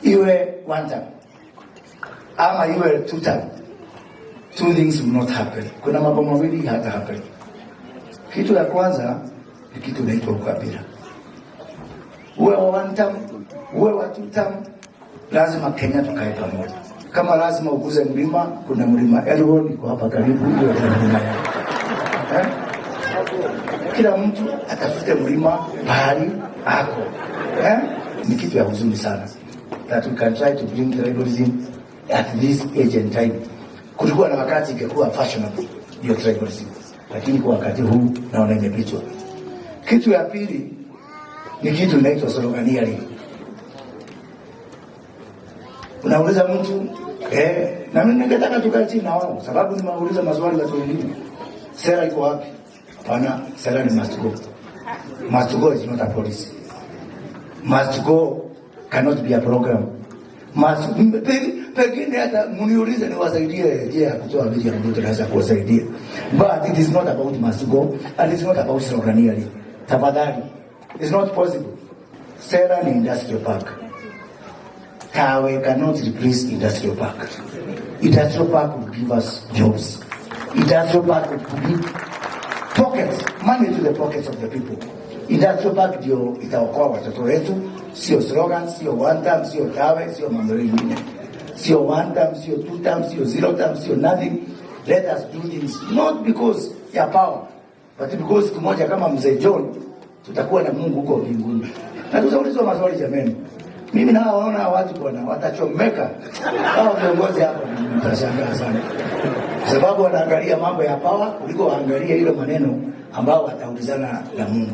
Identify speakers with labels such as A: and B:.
A: Iwe one term ama iwe two term, two things will not happen. Kuna mambo mawili hata happen. Kitu ya kwanza ni kitu inaitwa ukabila. Uwe wa one term, uwe wa two term, lazima Kenya tukae pamoja. Kama lazima uguze mlima, kuna mlima Elgon iko hapa karibu, hiyo ndio mlima yao. Eh? Kila mtu atafute mlima pahali ako. Eh? Ni kitu ya huzuni sana that we can try to bring tribalism at this age and time. Kulikuwa na wakati ingekuwa fashionable hiyo tribalism, lakini kwa wakati huu naona imepitwa. Kitu ya pili ni kitu inaitwa sloganeering. Unauliza mtu na mimi ningetaka tukae chini na wao, sababu nimewauliza maswali watu wengine. Sera iko wapi? Hapana, sera ni must go. Must go is not a policy. Must go cannot be a program. Must, pengine hata mniulize niwasaidie je ya kutoa William Ruto naweza kuwasaidia. But it is not about must go and it's not about sloganeering. Tafadhali, it's not possible. Sera ni industrial park. Tawe cannot replace industrial park. Industrial park will give us jobs. Industrial park will give pockets, money to the pockets of the people. Industrial park ndio itaokoa watoto wetu, sio slogan, sio one term, sio tawe, sio mambo mengine, sio one term, sio two term, sio zero term, sio nothing. Let us do things not because ya power, but because siku moja kama mzee John tutakuwa na Mungu huko mbinguni na tutaulizwa maswali jameni. Mimi nawaona watu bwana watachomeka hao viongozi hapa, mtashangaa sana, kwa sababu wanaangalia mambo ya power kuliko waangalie ile maneno ambao wataulizana na Mungu.